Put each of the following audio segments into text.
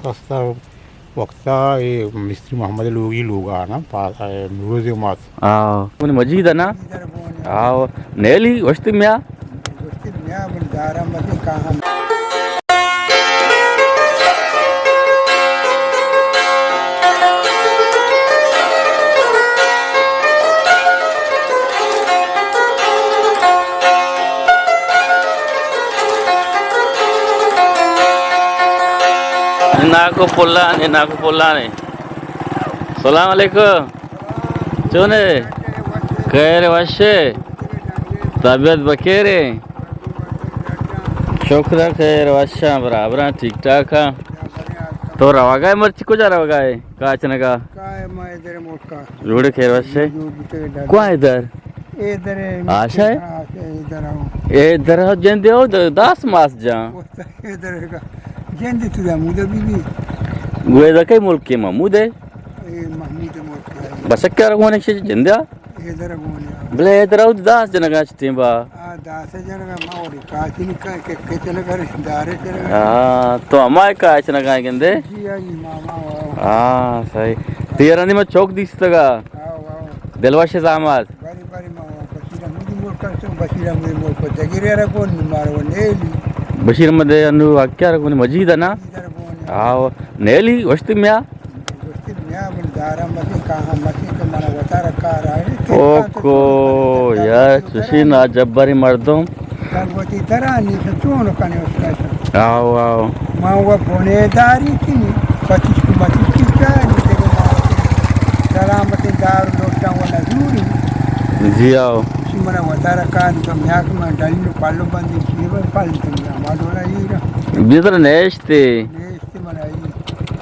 سستا وقتا اے مستری محمد لوگی لوگا نا، پا-، اے نوروز مات۔ آو۔ من مجید نا؟ آو۔ نیلی وشتی میا؟ وشتی میا بل دارا مزے کاہم۔ ناکو پلانے، ناکو پلانے۔ سلام علیکم۔ چونے؟ خیر وشے؟ طبیعت بخیرے؟ شکر خیر وشاں، برابراں، ٹھیک ٹھاک آں۔ تو روگا ئے مرچی، کجا روگا ئے؟ کاچنگا؟ کائے ما ادھر ملکا۔ جوڑے خیر وشے؟ جو بوتے ڈر۔ کواں ادھر؟ ادھر ہے۔ آشا ہے؟ آشا ہے، ادھر آؤ۔ اے ادھر ہو جندے ہو، د-، داس ماس جان۔ ادھر ہے کا؟ جندے تو دا مودہ بی بی۔ گوئے دا کئی ملک کے محمود ہے؟ اے محمود ملک ہے۔ بس کیا رگونے شے جندے آ؟ ادھر گونے آؤ۔ بلے ادھر آؤ داس جنگا چتیں با۔ آ، داس جنگا ما وڑی کاچی نی کا-، کہ، کہ چلگا رے، دارے چلگا۔ ہاں، تو ہما کاچ نہ گائیں گندے؟ جی، ہاں جی، ماما، واو۔ ہاں، صحیح۔ تیرا نی ما چوک دیستگا۔ واو، واو۔ دلوش زحمت۔ بری، بری، ماما، بشیر احمدی ملک کرتوں، بشیر احمدی ملک دگیرے را کون نی مارو نیلی۔ بشیر احمد انو اکیا را کون مجید نا؟ ادھر گونے۔ آو، نیلی، وشتی میا؟ گوشتی، میا من دارا مزے کاہاں مزے کہ من وتارا کار آئے۔ اوکو، یار، چشی ناجبری مردم۔ تن وتی درانی سے چون کنے اس کا۔ آو، آو۔ ما وہ بنے داری کنی، پتیش کو متیش کی کاری، دیگه ما سلامت دار لوٹا و نزوری۔ جی آو۔ چشی من وتارا کار تو میا کہ من ڈلی پالو بندی کی، پالو تو میا ما ڈولا ہی را۔ بیتر نیشتے۔ نیشتے من آئی۔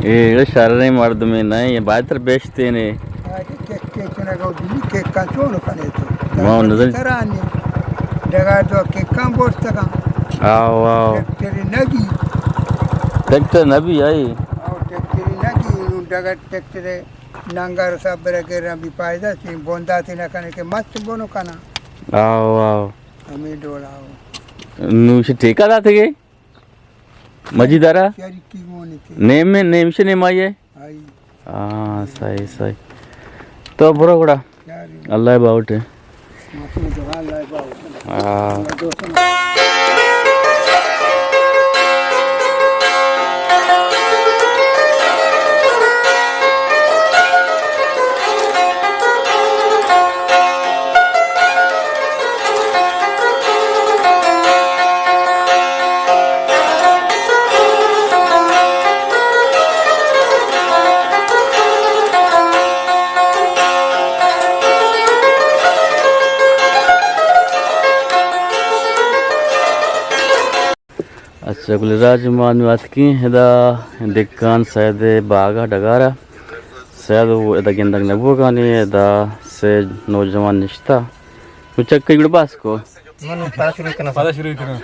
اے شریں مردمے نہ، اے بہتر بیشتینے۔ آ، کہ، کہ، کہ چنگا بلی کہ کنٹرول کنے تو۔ ما نظر ترانی۔ ڈگار دو کہ کم بورتگا۔ آو، آو۔ ٹریکٹر نگی۔ ٹریکٹر نبی آئی۔ آو، ٹریکٹر نگی، نو ڈگار ٹریکٹر ننگر سب برگران بی فائدہ چین بوندا تی نہ کنے کہ مست بونو کنا۔ آو، آو۔ ہمیں ڈولا آو۔ نوش ٹھیکہ داتے گے؟ مجید آرا؟ شریکی گونی تھی۔ نیم، نیم سے نیم آئی ہے؟ آئی۔ ہاں، صحیح، صحیح۔ تو برو گڑا۔ شری۔ اللہ باوٹ ہے۔ ماشاءاللہ، اللہ باوٹ ہے۔ ہاں۔ اچھا، گل راج ما نوں اتکیں ادا دکان سید ءِ باگ ءَ ڈگار ءَ۔ سید وَ ادا گندگ نہ بوگ ءَ نی، ادا سے نوجوان نشتہ۔ تو چکے گڑ باس کو؟ من پدا شروع کناں۔ پدا شروع کناں۔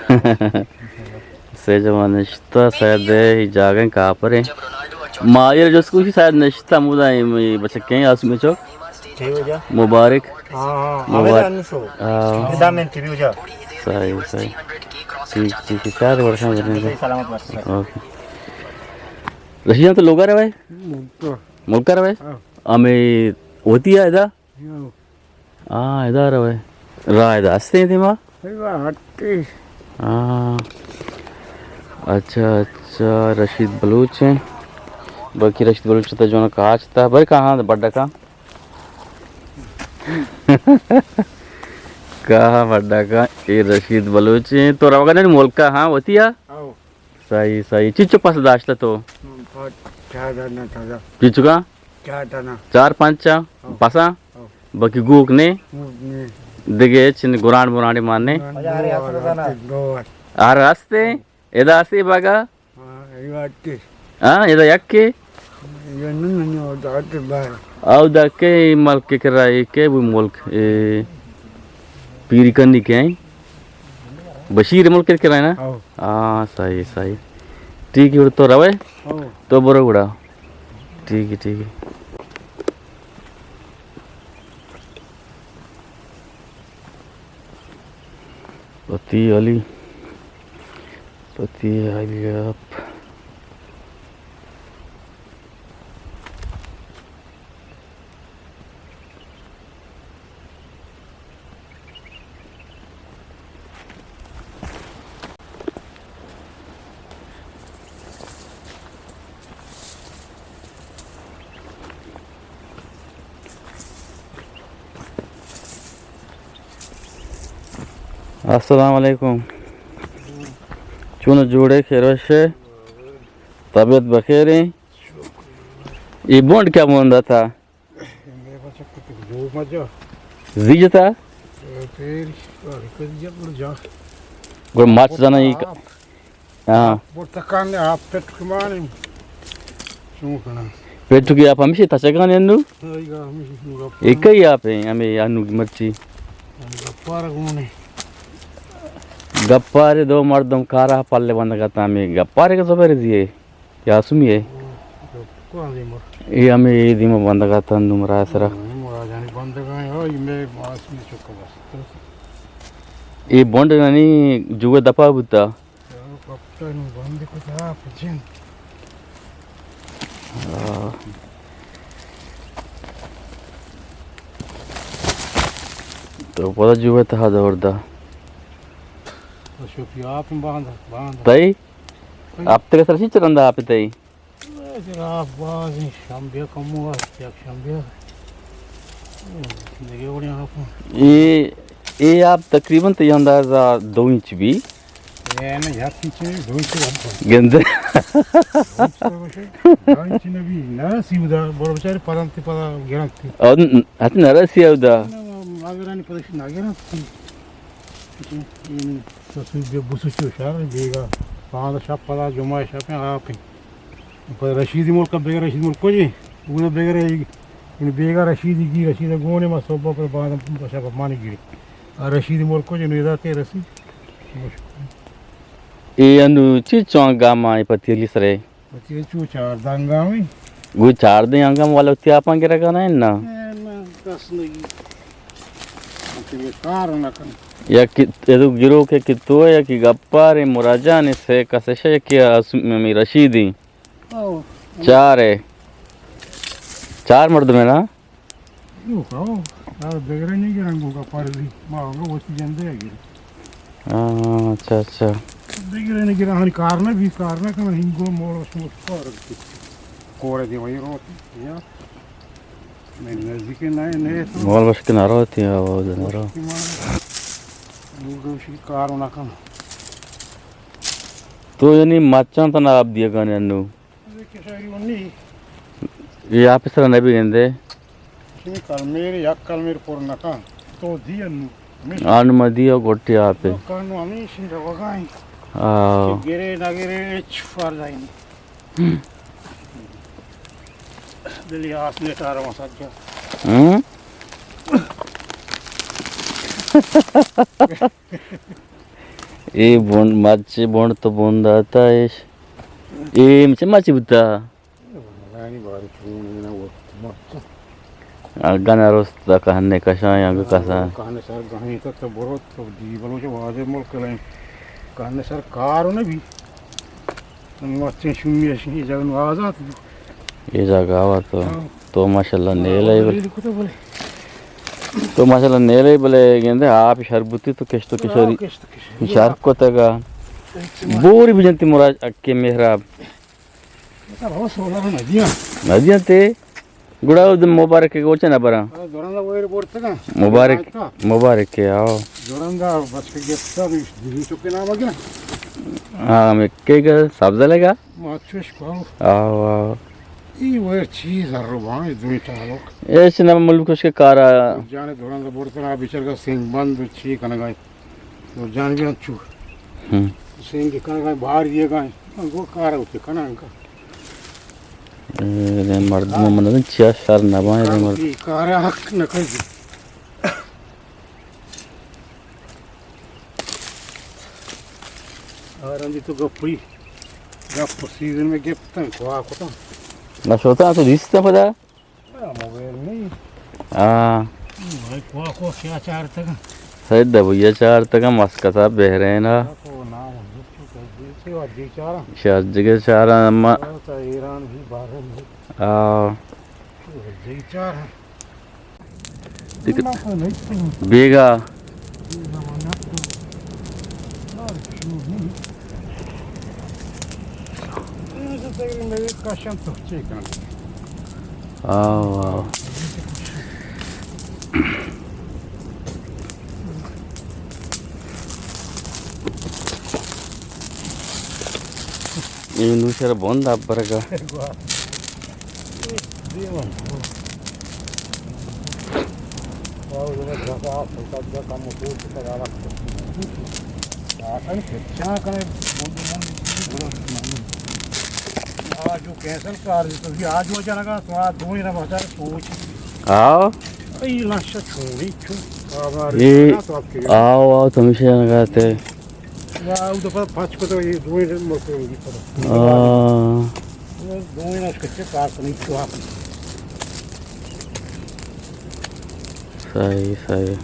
سے جوان نشتہ سید ءِ جاگہ کاپر ءَ۔ ما ایر جس کو سید نشتہ، مدائیں بچکیں آسمی چوک۔ ٹی وی جا۔ مبارک۔ ہاں، ہاں، مبارک۔ ہاں۔ ادا من ٹی وی جا۔ صحیح، صحیح۔ ٹھیک، ٹھیک، چار ورشاں بنے۔ سلامت بات۔ اوکے۔ رشید جان تو لوگا روے؟ ملکا۔ ملکا روے؟ ہاں۔ ہمیں ہوتی ہے ادا؟ ہاں۔ ہاں، ادا روے۔ راہ ادا ہستے دیما؟ ہاں۔ اچھا، اچھا، رشید بلوچ ہیں۔ باقی رشید بلوچ تا جو نا کاچ تا۔ بھائی کہاں بڈا کا؟ کہاں بڈا کا؟ اے رشید بلوچ ہیں۔ تو روگا نہیں ملکا، ہاں، ہوتی ہے؟ آؤ۔ صحیح، صحیح۔ چیچو پس داشتہ تو؟ ہم، پس چار دنا تھا۔ چیچو کا؟ چار دنا۔ چار پنچ چا؟ ہاں۔ پسا؟ ہاں۔ باقی گوک نے؟ گوک نے۔ دگہ چن گران برانڈے مان نے؟ گران برانڈے۔ آر ہستے؟ ادا ہستے باگا؟ ہاں، اے واٹے۔ ہاں، ادا یکے؟ اے نہ، نہ، نہ، ادا تے بار۔ او دا کے ملک کے کرا، اے کے وہ ملک، اے پیری کنی کے ہیں؟ بشیر ملک کے کرا ہے نا؟ او۔ ہاں، صحیح، صحیح۔ ٹھیک ہے، تو روے؟ او۔ تو برو گڑا۔ ٹھیک ہے، ٹھیک ہے۔ پتی علی، پتی علی آپ۔ السلام علیکم۔ چون جوڑے، خیر وشے؟ طبیعت بخیر ہیں؟ یہ بونڈ کیا بوندا تھا؟ زیج تھا؟ گڑا مچ زنا یہ ک-، ہاں۔ بڑتکان نے آپ پٹ کمانے۔ چون کنا؟ پٹ کی آپ ہمیشہ تچگان انو؟ ہاں، یہ ہمیشہ شروع آپ۔ ایک ہی آپ ہیں، ہمیں انو کی مرچی۔ گپار گونے۔ گپار دو مردم کارا پلے بندگا تا ہمیں گپار کے زبر دیے۔ یا سمی ہے؟ گپ کو آدھی مر۔ یہ ہمیں یہ دیما بندگا تا انو مرا سرا۔ ہاں، مرا جانی بندگا ہیں، ہاں، یہ میں ماس میں چکا بس۔ یہ بونڈ نانی جو دپا بوتا۔ کپتن بند کتا پچن۔ آہ۔ تو پدا جو تہا دور دا۔ شوفی آپ باندا، باندا۔ تئی؟ تئی؟ آپ تک سر چی چرندا آپ تئی؟ آپ باز ہیں، شنبے کمو است، یک شنبے۔ دیگه وڑیں آپ۔ اے، اے آپ تقریباً تئی اندازہ دو انچ بی۔ اے نہ، یک انچ نہیں، دو انچ آپ۔ گندے۔ دو انچ تو بچے، دو انچ نہ بی، نہ سی ادا، بڑا بچارے پرانتے پدا گرانتے۔ او، ن-، ہت نہ رسی ادا۔ نہ، اگر آنی پدش نہ گرانتے۔ تو سوی بیا بوسو چو شار بیگا۔ پانزدہ شپ پدا جمعہ شپ آپ ہیں۔ پدا رشیدی ملک، بغیر رشید ملک کو جی۔ اونا بغیر، یعنی بیگا رشیدی گی، رشید گونے ما صبح پر بعد شپ مانی گیری۔ آ رشیدی ملک کو جی، نو ادا تے رسی۔ اے انو چی چون گاما اے پتیلی سرے؟ پتیلی چو چاردہ انگامی۔ گو چاردہ انگام والا تی آپاں گرگا نہ نا؟ اے نہ، کس نہیں۔ انتی میں کار نہ کن۔ یا کہ ادو گرو کے کہ تو یا کہ گپار مراجان سے کسش یا کہ اسم-، می رشیدی۔ او۔ چار ہے۔ چار مردم ہے نا؟ یو کاو، آ بگرے نہیں گرن گو کا پردی، ما گو وتی جندے گرے۔ ہاں، اچھا، اچھا۔ بگرے نہیں گرن، ہنی کار نہ بی، کار نہ کنا، ہنگو مول وش مول کار بی۔ کورے دی وہی روتی، یا۔ نہیں، نزدیک نہ، نہیں تو۔ مول وش کے نہ روتی، آواز نہ رو۔ ہنگو شی کار نہ کنا۔ تو یعنی مچان تنا آپ دیا گانے انو؟ یہ آپ سر نبی گندے۔ کل میرے، یک کل میرے پر نکان۔ تو دی انو۔ آن ما دی او گوٹی آپ۔ کانو ہمیشی روگائیں۔ آو۔ گرے نہ گرے، اچ فار دائیں۔ دلی آس نے ٹارا مسجا۔ ہم؟ اے بونڈ، مچ بونڈ تو بونڈ داتا ایش۔ اے مچ، مچ بوتا۔ یعنی باری چون نہ وقت مچ۔ اگن رست کہنے کشاں یا کسا۔ کہنے سر گہیں تو، تو برو تو دی بلوچ واجہ ملک لیں۔ کہنے سر کار نہ بی۔ مچیں شومی اشی جگہ نو آزات بو۔ اے جگہ آوا تو۔ ہاں۔ تو ماشاءاللہ نیلے بلے۔ تو ماشاءاللہ نیلے بلے گندے آپ شر بوتی تو کشت و کشاری۔ ہاں، کشت و کشاری۔ شر کو تگا۔ بوری بجنتی مراد اکے محراب۔ بہت سولا ندیاں۔ ندیاں تے۔ گڑا او دن مبارک کے گوچے نہ براں۔ آ، دوران دا ویر بورتگا۔ مبارک، مبارک کے، آو۔ دوران دا بچ کے گپتا، دیدی چکے نام گیا۔ ہاں، میں کے گا سبزہ لگا۔ ما چوش کو۔ آو، آو۔ ای ویر چیز ہر رو بان، دوی تعلق۔ ایش نہ ملک اس کے کارا۔ جانے دوران دا بورتگا، بیچار کا سنگ بند، چی کنگا۔ تو جان بیان چو۔ ہم۔ سنگ کنگا، بار دیے گا۔ گو کار ہوتے کنگا۔ اے مردم من چیا شر نباں، اے مرد۔ کار حق نہ کر۔ آرندی تو گپی، گپ سیزن میں گپتن، کوا کتن۔ نہ شوتا تو دیستا پدا؟ آ، موبائل نہیں۔ ہاں۔ بھائی، کوا کوا کیا چارتگا؟ سید بھیا چارتگا، مسکتا بحرین۔ کوا کوا نام ہے، جو چو کر دے، چو جی چارا۔ شاہ جگہ چارا، اما۔ تو ایران بھی، بارے بھی۔ آ۔ جی چارا۔ بیگا۔ آو، آو۔ اے نوشر بند ابرگا۔ آ جو کینسل کار تو آ جو جنگا تو آ دوئی نہ بچار سوچ۔ آؤ۔ اے لاشا چھوڑی چھو۔ اے آؤ، آؤ، تمیشہ نگاتے۔ وا، او تو پچ کو تو اے دوئی ملک دی پتہ۔ آ۔ دوئی نہ کچھ کار کنی تو آپ۔ صحیح، صحیح۔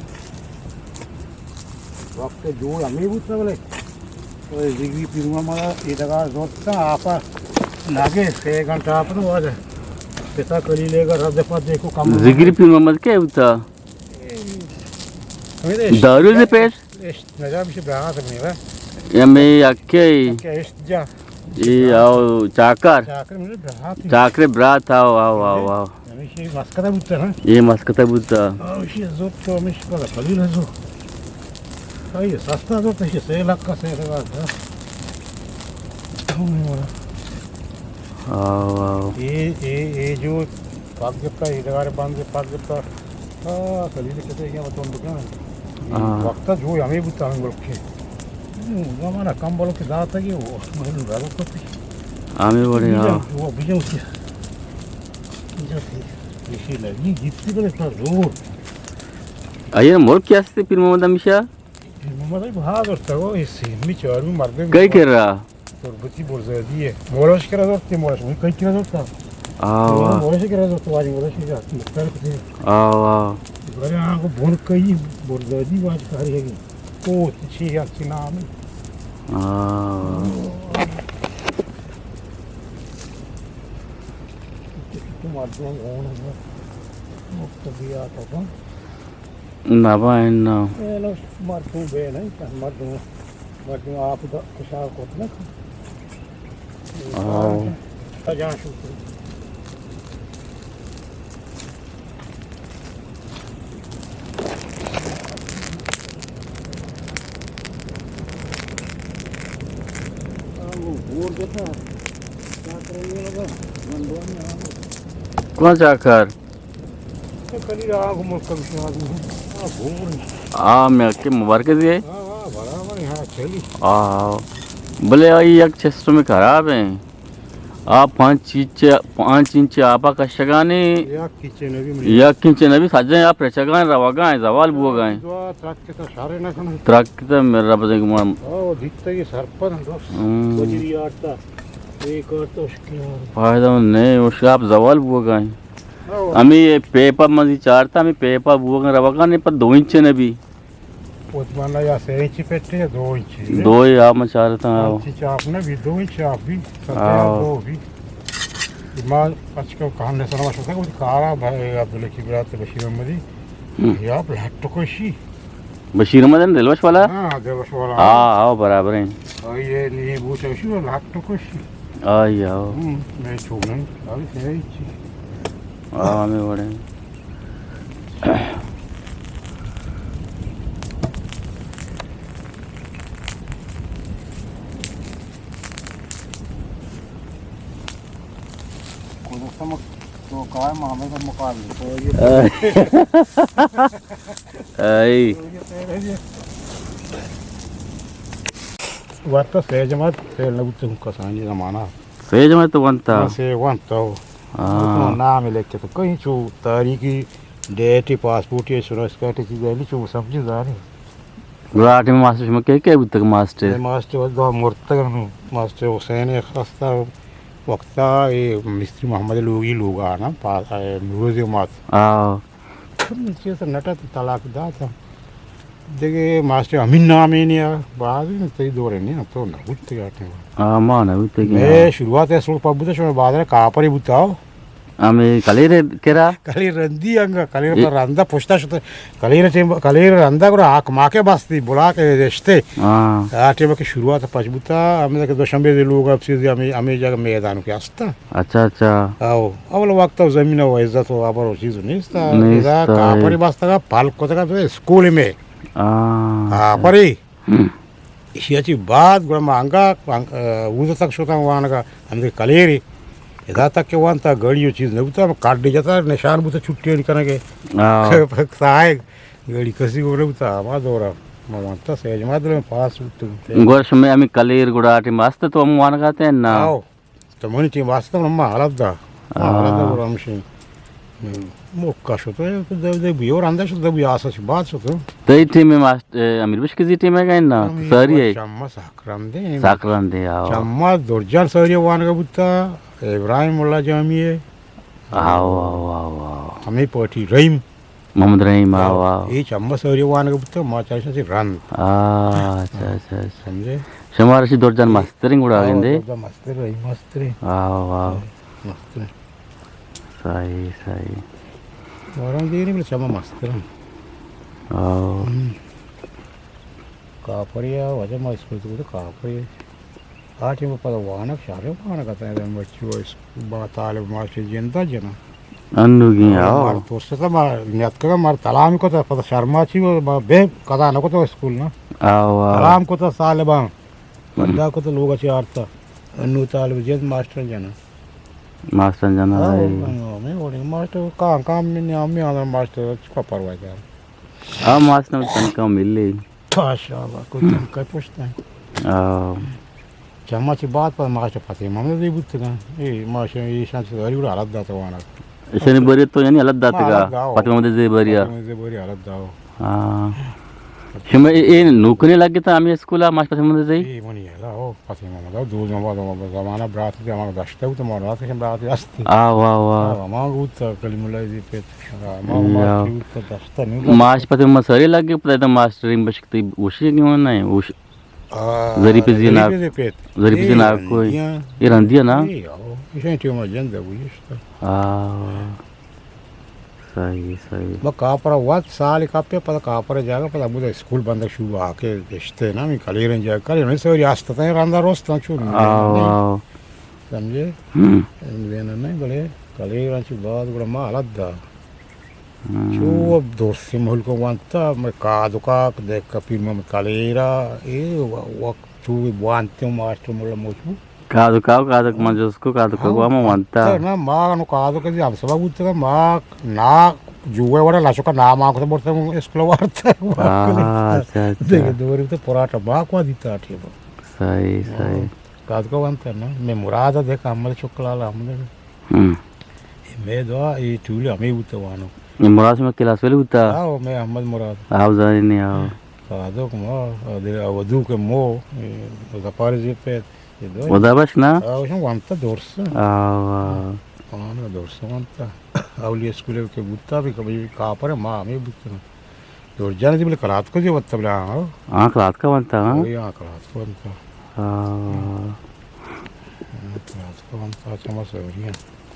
وقت جوڑ ہمیں بوتا بلے۔ تو زگری پیروا مارا اے دگا زورتا آپا لگے سے گھنٹہ آپ نہ واجہ۔ پتا کلی لے گا رد پا دیکھو کم۔ زگری پیر محمد کیا ہوتا؟ دارو دے پیش؟ اشت نجا بشی برات منی وا۔ یا میں یکے۔ کہ اشت جا۔ اے آؤ چاکر۔ چاکر منی برات۔ چاکر برات، آؤ، آؤ، آؤ، آؤ۔ ہمیشی مسکتا بوتا نا؟ اے مسکتا بوتا۔ آؤ، اشی زوت تو ہمیش پر قبیل ہزو۔ آئی سستا زوت، اشی سے لاکھ کا سے لگا تھا۔ آؤ، آؤ۔ اے، اے، اے جو پاک گپتا، اے دگار بند پاک گپتا۔ آ، خلیل کتے کیا بتون بکن۔ ہاں۔ وقتا جو ہمیں بوتا ہمیں ملک کے۔ ہوں، زمانہ کم بلو کے داتا کہ وہ، مہلو رگو کتے۔ ہمیں بڑے، ہاں۔ وہ بجن کیا۔ جاتی۔ اسی لگی، جیتی بلے تا زور۔ آئیے ملک کیا استے پیر محمد ہمیشہ؟ پیر محمد بہا درتا وہ، اسی می چارو مردم۔ کئی کر رہا؟ تربتی برزادی ہے۔ مولش کرا زرت، مولش۔ وہی کئی کرا زرتا؟ آوا۔ مولش کرا زرت، واجی مولش کرا زرت۔ مختار کتے۔ آوا۔ برے آنکو بون کئی برزادی واج کاری ہے۔ او، چی ہے، چی نام ہے؟ آوا۔ تو مردم اون ہے۔ مقتدیات اپن۔ نبا اناں۔ اے نو مردم بے نہیں، مردم، مردم آپ دا کشا کوت نہ۔ آؤ۔ جان شو۔ کون چاکر؟ آ، میں کہ مبارک دیے۔ آ، بلے آئی یک سسٹم خراب ہیں۔ آ پانچ انچ، پانچ انچ آپا کشگانے۔ یک انچ نبی منی۔ یک انچ نبی، سجیں آپ رچگاں، روگاں، زوال بوگاں۔ دعا ترک کتا شارے نہ کناں۔ ترک کتا میرا رب دے گمان۔ او، دیتا یہ سرپد دوست۔ ہم۔ بجری آٹا، ایک آٹا اشکیار۔ فائدہ نہیں، اس آپ زوال بوگاں۔ او۔ ہمیں یہ پیپا مزی چارتا، ہمیں پیپا بوگاں، روگاں نہیں، پر دو انچ نبی۔ عثمان یا سے انچی پیٹے یا دو انچی۔ دو ہی آپ مچارتا۔ پانچ انچ آپ نہ بھی، دو انچ آپ بھی، سترہ آؤ۔ دو بھی۔ ما پچ کو کہاں نے سلام شتا کو کارا بھائی عبداللہ کی برات بشیر احمدی۔ ہم۔ یا لٹ کشی۔ بشیر احمد ہے نا دلوش والا؟ ہاں، دلوش والا۔ ہاں، آؤ، برابر ہیں۔ اور یہ نہیں بوچا شو لٹ کشی۔ آئی آؤ۔ ہم، میں چھوڑ نہیں، ابھی سے ہی چی۔ آؤ، ہمیں بڑے۔ آئی۔ ورتا سے جماعت فیل نہ بوتے ہوں کسانی زمانہ۔ سے جماعت تو ونتا؟ ہاں، سے ونتا ہو۔ ہاں۔ تو نام لکھ کے تو کہیں چو تاریخی ڈیٹ، پاسپورٹ، یہ سنو اس کا چیز ہے، چو سمجھی زانی۔ گڑا ٹیم ماسٹر شما کئے کئے بوتگ ماسٹر؟ اے ماسٹر وقت دو مرتگ، ماسٹر حسین خستہ وقتا اے مستری محمد لوگی لوگا نا، پا-، اے نوروز مات۔ آ۔ چیز نٹا تو طلاق داتا۔ دیگه ماسٹر امین نامی نیا، بعضی تئی دور نہیں، تو نہ بوتگ آتے۔ آ، ما نہ بوتگ۔ میں شروعات اسکول پر بوتا، شما بازار کاپری بوتا ہو۔ ہمیں کلیر کرا؟ کلیر رندی انگا، کلیر پر رندا پشتا شتا۔ کلیر ٹیم، کلیر رندا گڑا آک ماکے بستی، بلاک رشتے۔ ہاں۔ آ ٹیم کی شروعات پچ بوتا، ہمیں کہ دوشنبے دے لوگ اب چیز ہمیں، ہمیں جگہ میدان کے استا۔ اچھا، اچھا۔ آؤ، اول وقت زمین و عزت و ابر و چیز نیستا۔ نیستا، اذا کاپری بستگا، پل کتگا تو اسکول میں۔ ہاں۔ کاپری۔ ہم۔ ایشی ءَ چہ بعد گڑا ما انگا، انگ-، ءَ، اودا تک شتاں وانگ ءَ، ہمدے کلیری۔ ادا تک کہ وانتا گڑی و چیز نہ بوتا، ہم کڈ جتا نشان بوتا چھٹی کنگ ءَ۔ ہاں۔ ساہگ گڑی کسی کو نہ بوتا، ہما دورا ما وانتا سیج ما دل میں پاس بوتا۔ گوش میں ہمیں کلیر گڑا ٹیم است تو ہم وانگا تے نا؟ آؤ۔ تو منی ٹیم واسطہ ما حالت دا۔ ما حالت دا ہاں۔ گڑا ہمشی۔ موقع شتو، دو، دو بیور اندر شتو، دو بی آسا چی بات شتو۔ تئی ٹیم ماسٹر، اے، امیر بشکزی ٹیم ہے گئے نا؟ امیر ساری ہے۔ چما ساکران دے۔ ساکران دے، آؤ۔ چما درجان ساری وانگا بوتا، ابراہیم اللہ جامی ہے۔ آؤ، آؤ، آؤ، آؤ۔ ہمیں پارٹی رحیم۔ محمد رحیم، آؤ، آؤ۔ اے چمبہ سوری وانگ بوتگ، ما چارشاں چہ رند۔ آ، اچھا، اچھا، اچھا۔ سمجھے؟ شما رشی درجان مستریں گڑا آؤ، گندے؟ درجان مستر، رحیم مستریں۔ آؤ، آؤ۔ مستریں۔ صحیح، صحیح۔ وران دیری بلے چمبہ مستریں۔ آؤ۔ ہم۔ کاپری ءَ واجہ ما اسکول تو کاپری۔ آ ٹیم ءَ پدا وانگ، شہر ءَ وانگ اتاں، ادا مرچی و اس-، با طالب ماسٹر جندا جنا۔ انوگیں، آؤ۔ مار پرستا، مار نیتکگا، مار تلام کتا، پدا شرما چی و ما بے قضا نہ کتا اسکول نا۔ آؤ، آؤ۔ تلام کتا طالباں۔ بندہ کتا لوگا چی آرتا۔ انو طالب جند ماسٹر جنا۔ ماسٹر جنا، آؤ، آئی۔ انو ہمیں وڑی ماسٹر کام، کام میں نیامی آدم ماسٹر چکا پرواہ دار۔ آ ماسٹر تنکا ملی۔ ماشاءاللہ، کوئی تنکا پشت ہے۔ آ۔ چما چی بات پر ماسٹر فتح محمد زئی بوتگاں۔ اے ماسٹر ایشان چی گاری گڑا حالت داتا وانا۔ ایشانی بری تو یعنی حالت داتگا؟ حالت داؤ۔ فتح محمد زئی بریا۔ فتح محمد زئی بری حالت داؤ۔ آ۔ شما اے، اے نوکنے لگتا ہمیں اسکولا ماسٹر فتح محمد زئی؟ اے منی حالا ہو، فتح محمد ہو، دو زمان، زمانہ برات تے ہمارا دشتا ہو تو مارا تے برات ہستی۔ آ، واہ، واہ۔ آ، ہما بوتا کلیم اللہ زئی پت۔ ماش پتے ما ساری لگے پدا، ماسٹر ایم بشکتی وشی کہ من نہ وش۔ آ، ظریف زینا، ظریف زینا کوئی۔ یہ رندیا نا؟ ایشان ٹیم جند ہے ویشتا۔ آ، صحیح، صحیح۔ ما کاپرا وقت سال کپے، پدا کاپرا جاگا، پدا بودا اسکول بندگ شروع آکے گشتے نا، می کلیرن جاگا، کلیرن سوری آستتا رندا روستاں چون۔ آ، واہ۔ سمجھے؟ ہم۔ زین نہیں، بلے کلیرن چی بعد گڑا ما حالت دا۔ ہم۔ چو اب درسیں ملک وانتا، مئے کادکاک دے کپیر محمد کلیرا، اے و-، وقت چو وانتے ماسٹر ملا موچو۔ کادکاک، کادک من جس کو، کادکاک ہاں، ہم وانتا۔ نہ، ما نو کادک دی ہم سبا بوتگا، ما نا جوئے وڑا لاشو کا نام آنکھ تو بڑتا اسکول وارتا۔ ہاں، اچھا، اچھا۔ دیکھ، دوری تو پراٹا ما کو دیتا ٹھیک۔ صحیح، صحیح۔ کادکا وانتا نا، میں مراد دیکھ احمد چکلال احمد۔ ہم۔ اے مئے دعا، اے ٹولی ہمے بوتا وانو۔ اے مراد شما کلاس ویلے بوتا؟ آؤ، مئے احمد مراد۔ آؤ، زانی نہیں، آؤ۔ کادک ما، ادھر اودو کے مو، اے زپار زی پہ، اے دو۔ ودا بش نا؟ آؤ، شما وانتا درس۔ آؤ، آؤ۔ وانو درس وانتا۔ اولی اسکول کے بوتا بھی کبھی کاپر ما ہمے بوتا۔ جوڑ جان دی بلے کلات کو دی وقت بلا، ہاں؟ ہاں، کلات کا وانتا، ہاں؟ اوئی، ہاں، کلات کو وانتا۔ ہاں۔ ہاں، کلات کو وانتا، چما سوری۔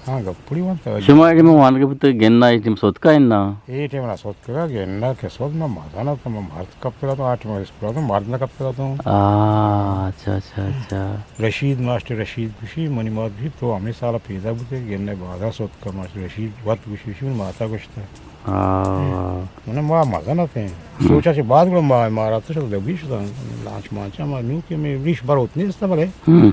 ہاں، گپڑی وانتا۔ شما اے ٹیم وانگ بوتے گنا، اے ٹیم سوتکا انا؟ اے ٹیم نا سوتکا گنا کہ سوت ما مزانا تو ما مرد کپتگا تو، آ ٹیم اسکول تو مرد نہ کپتگا تو۔ آ، اچھا، اچھا، اچھا۔ رشید، ماسٹر رشید گوشی، منی مات گوشی، تو ہمیں سال پیدا بوتے، گنا بازا سوتکا ماسٹر رشید وقت گوشی، گوشی، من ماتا گوشتا۔ ہاں۔ من ما مزن اتیں۔ ہم۔ سوچا چہ بعد گڑا ما امارات شد دبی شد۔ لانچ مانچا ما نو کہ میں ریش بروت نیست بلے۔ ہم۔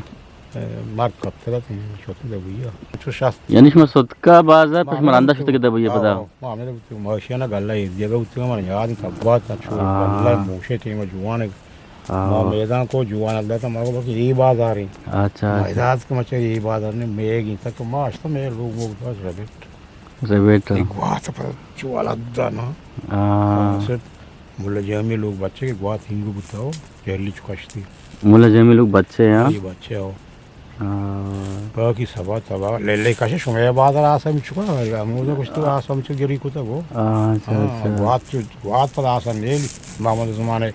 اے، مرد کپتگ اتیں، شت دبی۔ چو شست۔ یعنی شما سوتکا بازار، پس مراندا شت دبی پدا۔ آؤ، ما ہمیں تو ماشینا گلہ ایک جگہ ہوتی ہمارے یاد تبات چو ہاں۔ گلہ موشے ٹیم جوان۔ ہاں۔ ما میدان کو جوان اللہ تا ما کو بس یہ بازار ہے۔ اچھا، اچھا۔ میدان کو مچے یہ بازار نے میں گی تک ما اشتا میں لوگ موگ بس ربٹ۔ ریبیٹ۔ اے گوات پر چو الدا نا۔ ہاں۔ ملا جامی لوگ بچے کہ گوات ہنگو بوتا ہو، پہلی چو کشتی۔ ملا جامی لوگ بچے، ہاں؟ یہ بچے ہو۔ ہاں۔ باقی سبا تبا لے لے کشے شمے بازار آسا مچکا، ہمودا کشتو آسا مچکا گری کتا گو۔ ہاں، اچھا، ہاں، اچھا۔ گوات چو، گوات پر آسا نیل، محمد زمانے،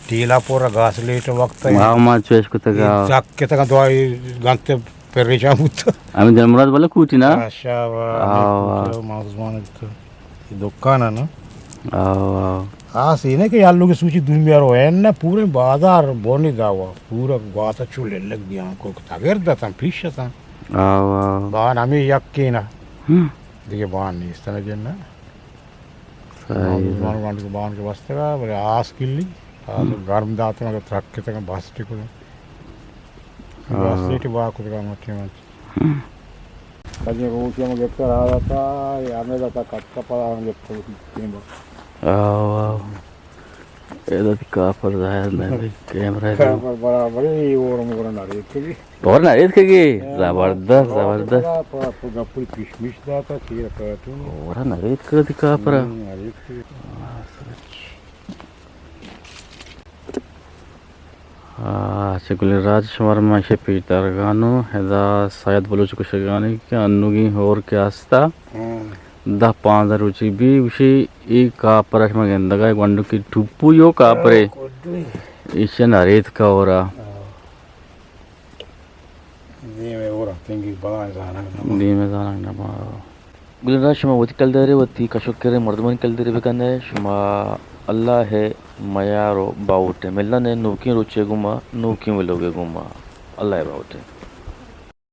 ٹیلا پورا گاس لیٹ وقت ہے۔ ہاں، ما چوش کتا گا۔ جک کتا گا دوائی گنتے پریشان بوت۔ ہمیں دل مراد والا کوٹی نا؟ اچھا، واہ، آ، ہمیں واہ۔ کوٹی، ما زمان تو دکان ہے نا؟ آ، واہ۔ آ، سینے کہ یار لوگ سوچی دنیا رو ہے نا، پورے بازار بونی داوا، پورا گواتا چولے لگ گیا، کو تغیر داتاں، پیش تاں۔ آ، واہ۔ بان ہمیں یک کے نا۔ ہم۔ دیگه بان نیست نا جن نا۔ صحیح۔ زمان وانڈ کو بان کے بستگا، بلے آس کلی۔ آ، گرم داتگ، ترک کتگ، باسٹی کتگ۔ ہاں۔ باسٹی ٹی بہا کتگ، مچی مچی۔ ہم۔ کجیں روچے ہم گپتہ را داتا، یا ہمے داتا کٹکا پدا ہم گپتہ وتی ٹیم ءَ۔ آو، آو۔ ادا تی کاپر ظاہر نہ، ارے۔ کیمرہ ءَ۔ کاپر برابر اے، اور مور نہ ریتکگی۔ اور نہ ریتکگی؟ ہاں، زبردست، اور زبردست۔ پدا، پدا، پدا گپل کشمش داتا، چیر کاتون۔ اور نہ ریتکگی تی کاپر۔ ہم، نہ ریتکگی۔ آ، سچ۔ آ، چہ گلیں راج شمار ما شہ پیترگانو، ادا سید بلوچ گوشگانی کہ انوگیں ہور کہ ہستا، ہاں۔ دہ پانزدہ روچی بی، گوشی اے کاپر شما گندگا، گونڈو کی ٹوپو یو کاپرے۔ ہاں، گونڈو۔ ایشن ہریت کا ہورا۔ ہاں۔ دیم ءَ ہور اتنگی بلاہیں زانگ نہ باں۔ دیم ءَ زانگ نہ باں۔ گلیں راج شما وتی کلدارے، وتی کش ءُ کریں مردمانی کلدارے بکن ئے، شما اللہ ءِ میار ءُ باہوٹ ئے۔ ملن ئے نوکیں روچے گوما، نوکیں ولوگے گوما۔ اللہ ءِ باہوٹ ئے۔